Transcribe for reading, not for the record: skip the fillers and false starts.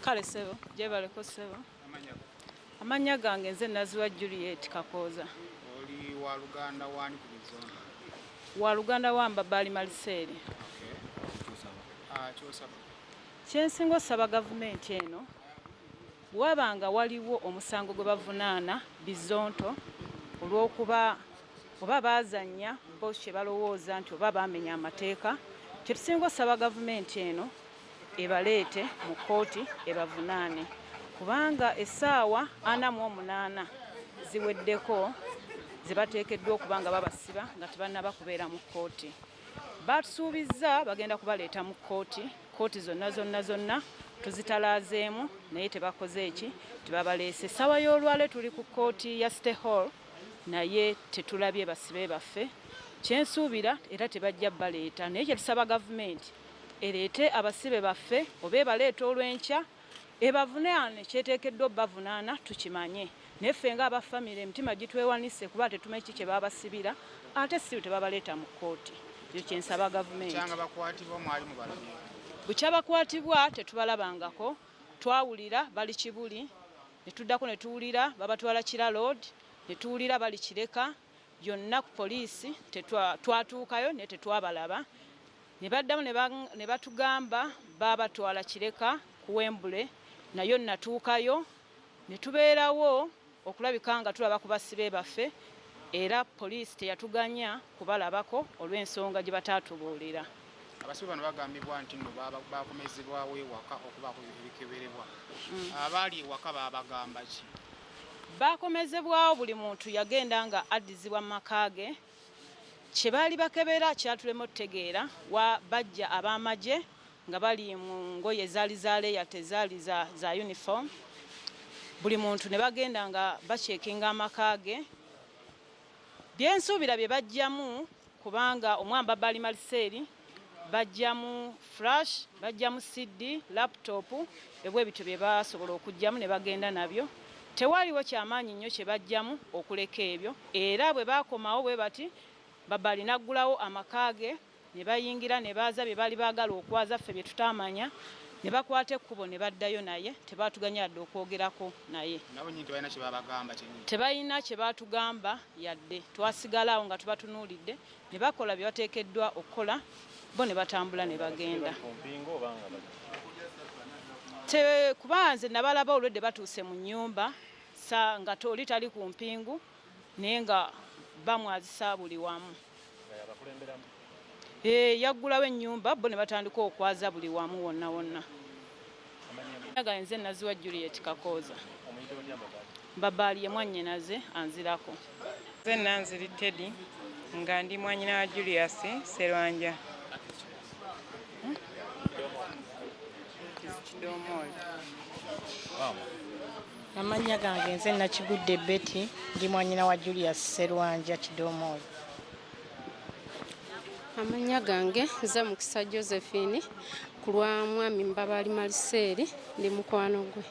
Kale ssebo, gyebaleko ssebo. Amannya gange nze Naziwa Juliet Kakooza. Oli wa luganda wani ku Bizonto? Wa luganda wa Mbabaali Maliseeri. Ah, kyosaba? Kyensinga osaba gavumenti eno, bwewaba nga waliwo omusango gwe bavunaana Bizonto olw'okuba oba baazannya bo kye balowooza nti oba baamenya amateeka, kyetusinga osaba gavumenti eno ebaleete mu kkooti ebavunaane kubanga essaawa 48 ziweddeko ze bateekeddwa okuba nga babasiba nga tebannaba kubeera mu kkooti. Baatusuubizza bagenda kubaleeta mu kkooti, kkooti zonna zonna zonna tuzitalaazeemu naye tebakoze eki, tebabaleese. Essaawa y'olwale tuli ku kkooti ya City Hall naye tetulabye basibe baffe. Kyensuubira era tebajja baleeta naye kyetusaba gavumenti ereete abasibe baffe oba ebaleeta olw'enkya ebavunaane kyeteekeddwa obavunaana tukimanye naye ffe nga aba famire emitima gitwewanise kuba tetumanyi ki kye babasibira ate siru tebabaleeta mu kkooti. Ekyo kye nsaba gavumenti. Bukya bakwatibwa tetubalabangako, twawulira bali Kibuli ne tuddako ne tuwulira babatwala Kira Road ne tuwulira bali Kireka yonna ku poliisi twatuukayo naye tetwabalaba ne baddamu ne batugamba baabatwala Kireka ku Wembley nayo natuukayo ne tubeerawo okulabika nga tulaba ku basibe baffe era poliisi teyatuganya kubalabako olw'ensonga gye bataatubuulira. Abasibe bano bagambibwa nti nno bakomezebwawo ewaka okubaako ebikeberebwa. Abaali ewaka baabagamba ki? Baakomezebwawo buli muntu yagenda nga addizibwa mu maka ge. Kye baali bakebera kyatulema otutegeera wa bajja ab'amagye nga bali mu ngoye ezaali za leeya tezaali za, za uniform. Buli muntu ne bagenda nga bacekinga amaka ge. Byensuubira bye bajjamu kubanga omwamba Bali Maliseeri bajjamu flash, bajjamu CD, laptop ebwe bityo bye basobola okujjamu ne bagenda nabyo. Tewaliwo kyamaanyi nnyo kye bajjamu okuleka ebyo era bwe baakomawo bwe bati Babali n'aggulawo amaka ge ne bayingira ne baaza bye baali baagala okwaza ffe bye tutaamanya ne bakwata ekkubo ne baddayo naye tebaatuganya yadde okwogerako naye. Nabo nnyini tebalina kye baabagamba kyennyini. Tebalina kye baatugamba yadde. Twasigala awo nga tubatunuulidde ne bakola bye bateekeddwa okukola bo ne batambula ne bagenda. Te, kuba nze nabalaba olwedde batuuse mu nnyumba sa nga oli tali ku mpingu naye nga bamwazisa buli wamu. Eh, yaggulawo ennyumba bo ne batandika okwaza buli wamu wonna wonna. Aga nze Naziwa Juliet Kakooza. Mbabaali ye mwannyinaze anzirako. Nze Nanziri Teddy nga ndi mwanyina wa Julius Serwanja. Kidomooli. Amannya gange nze Nakigudde Betty, ndi mwanyina wa Julius Serwanja Kidomooli. Amannya gange nze Mukisa Josephine ku lwa Mwami Mbabaali Maliseeri, ndi mukwano gwe.